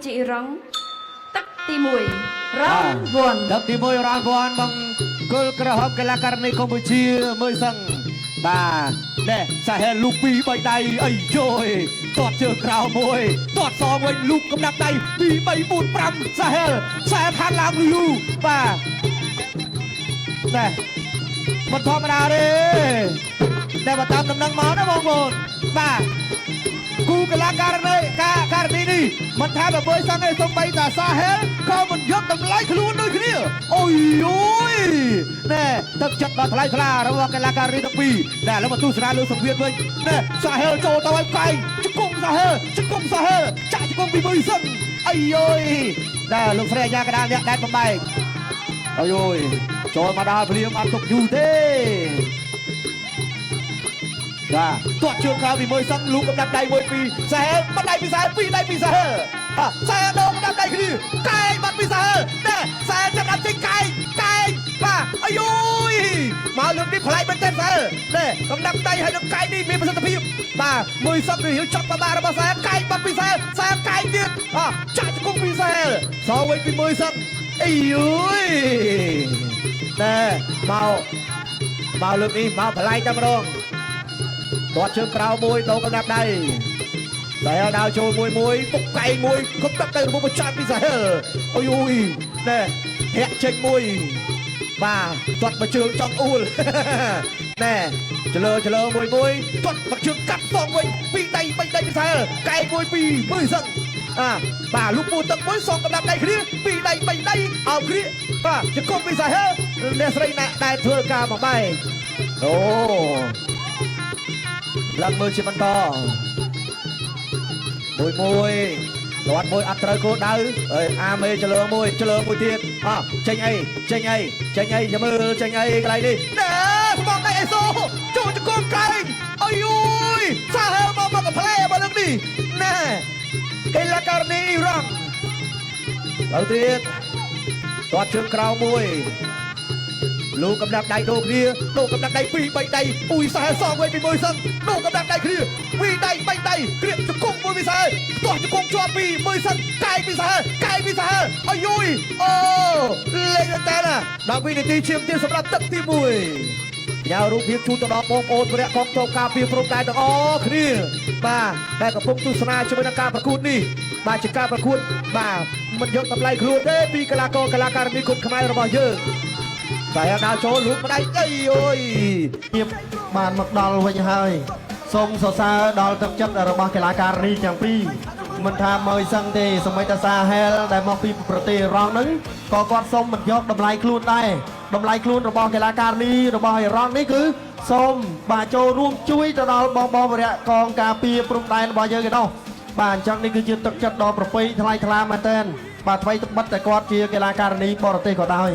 ជាអ៊ីរ៉ង់ទឹកទី1 round 1 ទឹកទី1 round 1បង្គោលក្រហមកីឡាករនីកម្ពុជាមួយសឹងបាទណែសាហែលលូពី3ដៃអីយយទាត់ជើងក្រោមមួយទាត់សងវិញលូកកំណាប់ដៃ2 3 4 5សាហែលសាហែលខាងឡើងយូបាទណែមិនធម្មតាទេតែបើតាមដំណឹងមកណាបងប្អូនបាទគូកីឡាករនីការករនីនេះមិនថាបើមួយសឹងទេសំបីតាសាហែលក៏មិនយកតម្លៃខ្លួនដូចគ្នាអូយអូយណែទឹកចិត្តដ៏ថ្លៃថ្លារបស់កីឡាករនីទាំងពីរណែឥឡូវមកទស្សនាលើសង្វៀនវិញណែសាហែលចូលទៅឲ្យកែងជង្គង់សាហែលជង្គង់សាហែលចាក់ជង្គង់ពីមួយសឹងអីយយណែលោកស្រីអាញាកដាលអ្នកដែតបំបែកអូយអូយចូលមកដល់ភ្លាមអត់ទុកយូរទេ បាទទាត់ជើងក្រោយពីមួយសឹងលូកកំដាប់ដៃមួយពីសហែលបាត់ដៃពីសហែលពីរដៃពីសហែលអសហែលដងកំដាប់ដៃគ្នាកែងបាត់ពីសហែលណែសហែលចាប់ដាប់ចេញកែងកែងបាទអាយយមកលើកនេះប្លែកមែនទែនសហែលណែកំដាប់ដៃហើយនឹងកែងនេះមានប្រសិទ្ធភាពបាទមួយសឹងនេះរៀងចប់បបារបស់សហែលកែងបាត់ពីសហែលសហែលកែងទៀតអចាក់ជង្គង់ពីសហែលសងវិញពីមួយសឹងអីយយណែមកមកលើកនេះមកប្លែកតែម្ដង ទាត់ជើងក្រៅមួយដោកំណាប់ដៃសាហែលដើរចូលមួយមួយពុកកែងមួយគប់ទឹកទៅរបស់បញ្ចប់ពីសាហែលអូយអូយណែធាក់ចេញមួយបាទទាត់មកជើងចង់អួល ណែចលើចលើមួយមួយទាត់មកជើងកាត់សងវិញពីរដៃបីដៃពីសាហែលកែងមួយពីរមួយសឹងអាបាទលោកពូទឹកមួយសងកំណាប់ដៃគ្នាពីរដៃបីដៃអោគ្រាបាទជង្គង់ពីសាហែលអ្នកស្រីណាដែលធ្វើការបំបែកអូ ឡើងមើលជាបន្តមួយមួយលាត់មួយអត់ត្រូវគោលដៅអើយអាមេចលើមួយចលើមួយទៀតអោះចេញអីចេញអីចេញអីចាំមើលចេញអីកន្លែងនេះណែស្មងដៃអេសូចូលជង្គង់កែងអយយយសាហែលមកមកកាផ្លែមកលើកនេះណែកីឡាករនីអ៊ីរ៉ង់ទៅទៀតទាត់ជើងក្រោមមួយ លោកកំដាប់ដៃដូរគ្នាដូរកំដាប់ដៃពីរបីដៃអ៊ុយសែសងវិញពីមួយសឹងដូរកំដាប់ដៃគ្នាពីរដៃបីដៃគ្រៀបជង្គង់មួយវិសែផ្ទាស់ជង្គង់ជាប់ពីមួយសឹងកាយវិសែកាយវិសែអាយុយអូលេងតែណាដល់វិនាទីឈាមទៀតសម្រាប់ទឹកទី1ញ៉ៅរូបភាពជូនទៅដល់បងប្អូនវរៈកងទ័ពការពារព្រំដែនទាំងអស់គ្នាបាទដែលកំពុងទស្សនាជាមួយនឹងការប្រកួតនេះបាទជាការប្រកួតបាទមិនយកតម្លៃខ្លួនទេពីកីឡាករកីឡាការិនីគុណខ្មែររបស់យើង តែដើរចូលលូកម្ដាយអីអូយ ភាពបានមកដល់វិញហើយសូមសរសើរដល់ទឹកចិត្តរបស់កីឡាការិនីទាំងពីរមិនថាមើយសឹងទេសម្បីតាសាហែលដែលមកពីប្រទេសអ៊ីរ៉ង់ហ្នឹងក៏គាត់សូមមិនយកតម្លៃខ្លួនដែរតម្លៃខ្លួនរបស់កីឡាការិនីរបស់អ៊ីរ៉ង់នេះគឺសូមបាទចូលរួមជួយទៅដល់បងបងវរៈកងការពារព្រំដែនរបស់យើងឯណោះបាទអញ្ចឹងនេះគឺជាទឹកចិត្តដ៏ប្រពៃថ្លៃថ្លាមែនទែនបាទថ្មីត្បិតតែគាត់ជាកីឡាការិនីបរទេសក៏ដោយ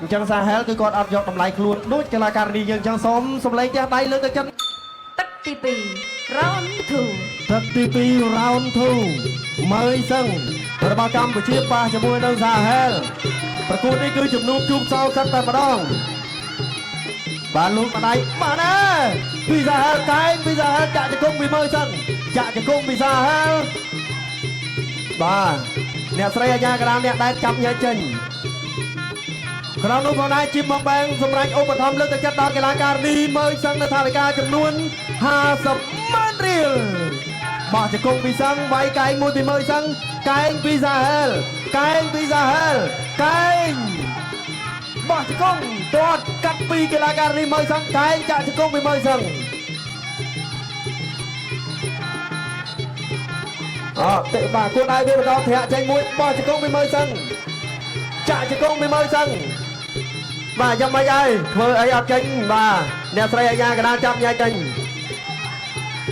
អញ្ចឹងសាហែលគឺគាត់អត់យកតម្លៃខ្លួនដូចកីឡាការិនីយើងអញ្ចឹងសូមសម្លេងផ្ទះដៃលើកទឹកចិត្ត ទឹកទី2 round 2 ទឹកទី2 round 2មើយសឹងរបស់កម្ពុជាប៉ះជាមួយនឹងសាហែលប្រកួតនេះគឺជំនួបជួបសោសិតតែម្ដងបាទលូកម្ដាយបាទណាពីសាហែលកែងពីសាហែលចាក់ជង្គង់ពីមើយសឹងចាក់ជង្គង់ពីសាហែលបាទអ្នកស្រីអាញាកដាលអ្នកដែលចាប់ញែកចេញ ក្រុមនោះផងដែរជីមមកបែងសម្រាប់ឧបត្ថម្ភលើកទឹកចិត្តដល់កីឡាការិនីមើយសឹងនៅថវិកាចំនួន50ម៉ឺនរៀលបោះជង្គង់ពីសឹងវាយកែងមួយពីមើយសឹងកែងពីសាហែលកែងពីសាហែលកែងបោះជង្គង់ទាត់កាត់ពីកីឡាការិនីមើយសឹងកែងចាក់ជង្គង់ពីមើយសឹងអតិបាទគួរដៃវាបន្តធាក់ចេញមួយបោះជង្គង់ពីមើយសឹងចាក់ជង្គង់ពីមើយសឹង បាទយ៉ាងម៉េចហើយធ្វើអីអត់ចេញបាទអ្នកស្រីអាញាកដាលចាប់ញ៉ៃចេញ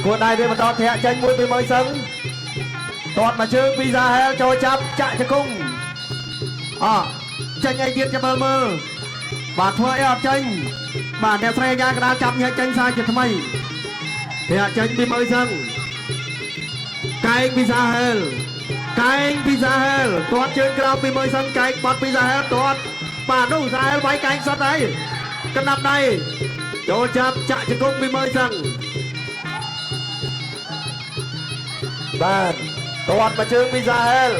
គួរដៃវាបន្តធាក់ចេញមួយពីមួយសឹងទាត់មកជើងពីសាហែលចូលចាប់ចាក់ជង្គង់អចេញអីទៀតចាំមើលមើលបាទធ្វើអីអត់ចេញបាទអ្នកស្រីអាញាកដាលចាប់ញ៉ៃចេញសាជាថ្មីធាក់ចេញពីមួយសឹងកែងពីសាហែលកែងពីសាហែលទាត់ជើងក្រោមពីមួយសឹងកែងបាត់ពីសាហែលទាត់ បាទនោះសាហែលវាយកែងសុតហើយកណ្ដាប់ដៃចូលចាប់ចាក់ជង្គង់ពីមើលសឹងបាទទាត់មកជើងពីសាហែល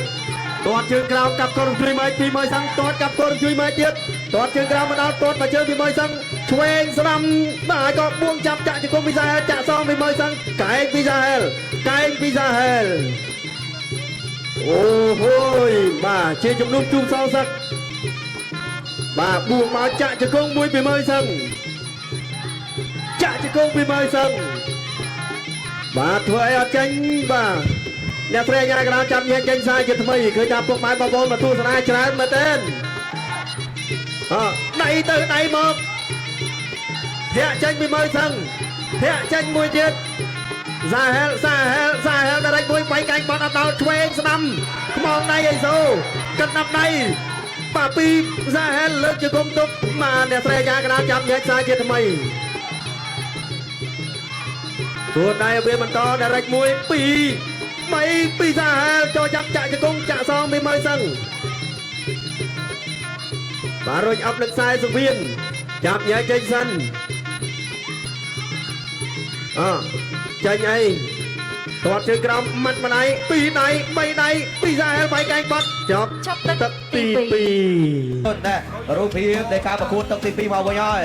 ទាត់ជើងក្រោមកាប់កូនជួយមកពីមើយសឹងទាត់កាប់កូនជួយមកទៀតទាត់ជើងក្រោមមកដល់ទាត់មកជើងពីមើយសឹងឆ្វេងស្ដាំបាទហើយក៏បួងចាប់ចាក់ជង្គង់ពីសាហែលចាក់សងពីមើយសឹងកែងពីសាហែលកែងពីសាហែលអូហូយបាទជាជំនុំជុំសងសឹកបាទបួងមកចាក់ជង្គង់មួយពីមើយសឹងចាក់ជង្គង់ពីមើយសឹងបាទធ្វើអីអត់ចេញបាទអ្នកស្រីអាញាកណ្ដាលចាប់ញែកចេញសាយជាថ្មីឃើញថាពុកម៉ែបងប្អូនមកទស្សនាច្រើនមែនទែនអដៃទៅដៃមកធាក់ចេញពីមើយសឹងធាក់ចេញមួយទៀតសាហែលសាហែលសាហែលដរិចមួយបៃកាញ់បត់អត់ដល់ឆ្វេងស្ដាំខ្មងដៃអីសូកិនដាប់ដៃបាទពីសាហែលលើកជង្គង់ទុកបាទអ្នកស្រីអាញាកណ្ដាលចាប់ញែកសាយជាថ្មី ទួដៃវាបន្តដរិច1 2 3ពីសាហែលចូលចាប់ចាក់ជង្គង់ចាក់សងពីមើយសឹងបាទរុញអប់នឹងខ្សែសង្វៀនចាប់ញែកចេញសិនអចេញអីទាត់ជើងក្រោមម៉ាត់ម្ដាយពីរដៃបីដៃពីសាហែលបៃកែងបាត់ចប់ ចប់ទឹក ទឹក ទី ទី 2 2 ណែរូបភាពនៃការប្រកួតទឹកទី2មកវិញហើយ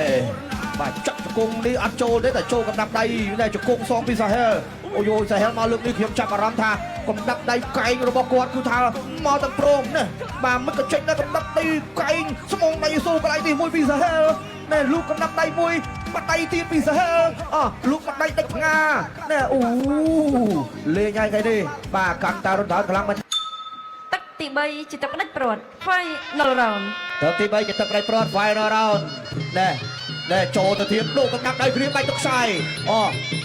បាទចាក់ជង្គង់នេះអត់ចូលទេតែចូលកំដាប់ដៃណែជង្គង់សងពីសាហែលអូយសាហែលមកលើកនេះខ្ញុំចាប់អារម្មណ៍ថាកំដាប់ដៃកែងរបស់គាត់គឺថាមកទាំងព្រមណាបាទមិនក៏ចេញដែរកំដាប់ដៃកែងស្មងដៃសូកន្លែងនេះមួយពីសាហែលណែលូកកំដាប់ដៃមួយបាត់ដៃទៀតពីសាហែលអលូកបាត់ដៃដាច់ផ្ងាណែអូលេងហើយគេនេះបាទកាន់តារត់ដល់ខ្លាំងមែន ទឹកទី3ជាទឹកផ្ដាច់ព្រាត់ Final round. ទឹកទី3ជាទឹកផ្ដាច់ព្រាត់ final round ណែណែចូលទៅទៀតដូកកណ្ដាប់ដៃគ្នាបាច់ទឹកខ្សែអូ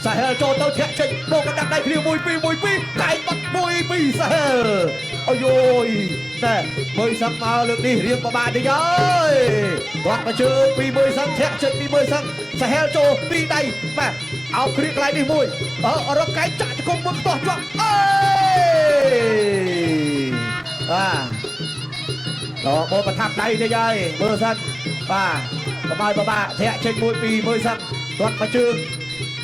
សាហែលចូលទៅធាក់ចេញដូកកណ្ដាប់ដៃគ្នា1 2 1 2កែងបាត់1 2សាហែលអូយយណែមើលសឹងមកលើកនេះរៀងប្របាតិចហើយគាត់មកជើងពីមើលសឹងធាក់ចេញពីមើលសឹងសាហែលចូលពីរដៃបាទអោគ្រៀកកន្លែងនេះមួយអឺរកកែងចាក់ជង្គង់មួយផ្ទាស់ជាប់អើយបាទ ដល់បោប្រថាប់ដៃតិចហើយមើលសិនបាទកុំឲ្យបបាក់ធាក់ចេញមួយពីរមើលសិនគាត់មកជើង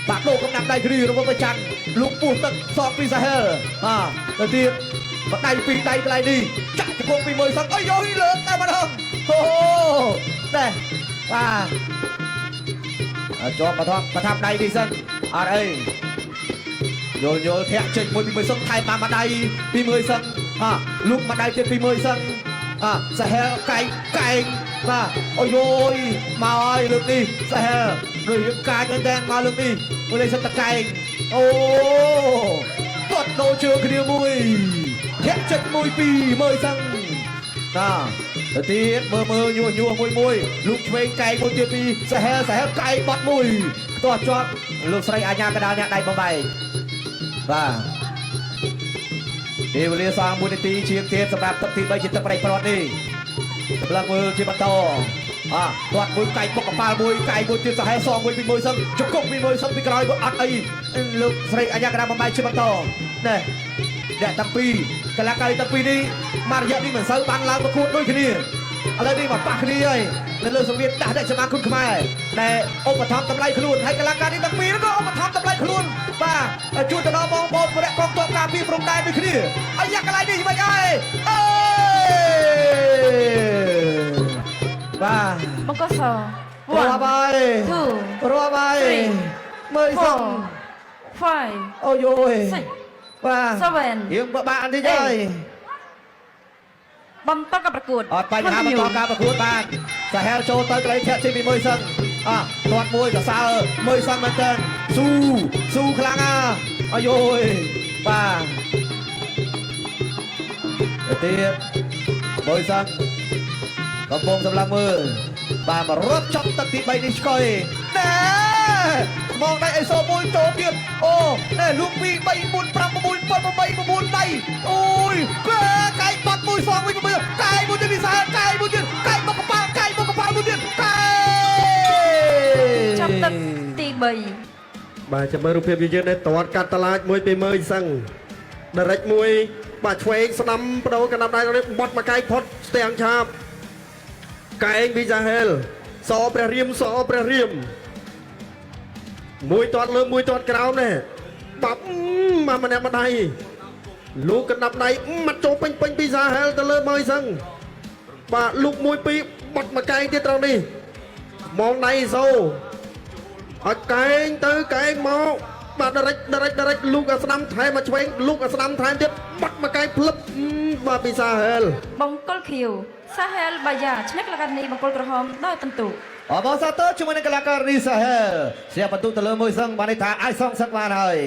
បាទដូរកំណាប់ដៃគ្រីរបស់ប្រច័នលោកពោះទឹកសងពីសាហែលបាទទៅទៀតបដៃពីរដៃកន្លែងនេះចាក់ជង្គង់ពីមើលសិនអីយយលើកតែម្ដងហូណែបាទជាប់ប្រថាប់ប្រថាប់ដៃនេះសិនអត់អីយល់យល់ធាក់ចេញមួយពីមើលសិនថែមបានមួយដៃពីមើលសិនអាលូកមួយដៃទៀតពីមើលសិន អាសាហែលកែងកែងបាទអូយយមកហើយលើកនេះសាហែលដូចរៀងកាចមែនតើមកលើកនេះមួយលេខសិតតកែងអូទាត់ដូរជើងគ្នាមួយធាក់ចិត្តមួយពីរមើលសឹងណាទៅទៀតមើលមើលញួរញួរមួយមួយលូកឆ្វេងកែងមួយទៀតពីសាហែលសាហែលកែងបាត់មួយខ្ទាស់ជាប់លោកស្រីអាញាកដាលអ្នកដៃបំបែកបាទ ពេលវេលាសល់1នាទីជាងទៀតសម្រាប់ទឹកទី3ជាទឹកប្រៃប្រត់នេះកម្លាំងមើលជាបន្តអាទាត់មួយកែងបុកកប៉ាល់មួយកែងមួយទៀតសហែសងមួយពីមួយសឹងជង្គង់ពីមួយសឹងពីក្រោយអត់អីលោកស្រីអញ្ញាកដាបំបែកជាបន្តណែអ្នកទាំងពីរកីឡាករទាំងពីរនេះមករយៈនេះមិនសូវបានឡើងប្រកួតដូចគ្នាឥឡូវនេះមកប៉ះគ្នាហើយនៅលើសង្វៀនដាស់អ្នកសមាគមខ្មែរដែលឧបត្ថម្ភតម្លៃខ្លួនហើយកីឡាករនេះទាំងពីរក៏ឧបត្ថម្ភតម្លៃខ្លួនបាទជួយទៅដល់បងប្អូនម្នាក់កងទ័ពការពារព្រំដែនដូចគ្នាអាយ៉ាកន្លែងនេះមិនអើយអើយបាទ បង្គោលស រាប់ហើយ 1 2 រាប់ហើយ three, មើលសង 4 5 អូយយ 6 បាទ 7 រៀងបបាក់បន្តិចហើយ បន្តការប្រកួត អត់បញ្ហាបន្តការប្រកួតបានសាហែលចូលទៅកន្លែងធាក់ចេញពីមើលសឹងអះទាត់មួយសរសើរមើលសឹងមែនតើស៊ូស៊ូខ្លាំងអាអាយយបាទទៅទៀតមើលសឹងកំពុងសម្លឹងមើលបាទមករត់ចប់ទឹកទី3នេះឆ្កុយណែមកដៃអេសូមួយចូលទៀតអូណែលូក2 3 4 5 6 7 8 9ដៃអូយកែកែបាត់មួយសងវិញមួយកែមួយទៀតវិសាលកែមួយទៀតកែមកកប៉ាល់កែមកកប៉ាល់មួយទៀតកែ ចប់ទឹកទី3 បាទចាំមើលរូបភាពយើងៗនេះតតកាត់តឡាចមួយពីមើលសឹងដរិចមួយបាទឆ្វេងស្ដាំបដូរកណ្ដាប់ដៃនេះបត់មកកែងផុតស្ទាំងឆាបកែងពីសាហែលសព្រះរៀមសព្រះរៀមមួយទាត់លើមួយទាត់ក្រោមនេះបាប់មកម្នាក់ម្ដាយលោកកណ្ដាប់ដៃមាត់ចូលពេញពេញពីសាហែលទៅលើ ម៉យសឹងបាទលូក1 2បាត់មួយកែងទៀតត្រង់នេះមងដៃសូឲ្យកែងទៅកែងមកបាទដរិចដរិចដរិចលូកអាស្ដាំថែមមកឆ្វេងលូកអាស្ដាំថែមទៀតបាត់មួយកែងផ្លឹបបាទពីសាហែល បង្គោលខៀវសាហែលបាយ៉ាឈ្នះកីឡាករនេះបង្គោលក្រហមដោយពិន្ទុ អបអរសាទរជាមួយនឹងកីឡាករនីសាហែលឈ្នះបន្ទុកទៅលើមួយសឹងបានន័យថាអាចសងសឹកបានហើយ។